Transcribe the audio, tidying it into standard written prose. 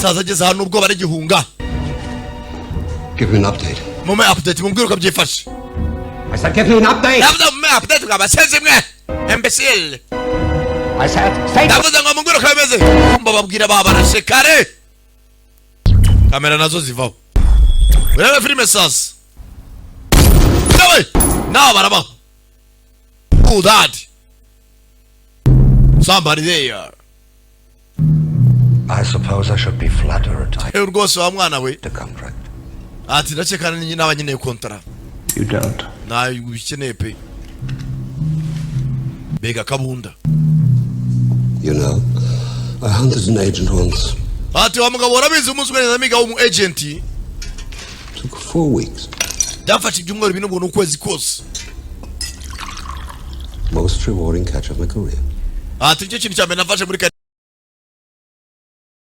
Saza ageze ahantu ubwo barigihunga. Give me an update. Mume update, mubwire uko byifashe. I said give me an update! Ndavuze mume update, bwa basenzi mwe, imbecile. I said say. Ndavuze ngo mubwire uko bimeze. Kumva babwira babarashe kare, kamera nazo zivaho. Urebe filime sasa, nawe nawe barabaho. Who that? Somebody there. I suppose I should be flattered. I Ewe rwose wa mwana we. the contract. Ati ndakeka naba nkeneye kontara. You don't. Ntayo ubikeneye pe, mbega kabunda. You know, I hunted an agent once. Ati wa mugabo, urabizi, umunsi umwe namiga w'umu agent. Took 4 weeks. Byamfashe ibyumweru 4, ubwo ni ukwezi kose. Most rewarding catch of my career. Ati nicyo kintu cya mbere nafashe muri.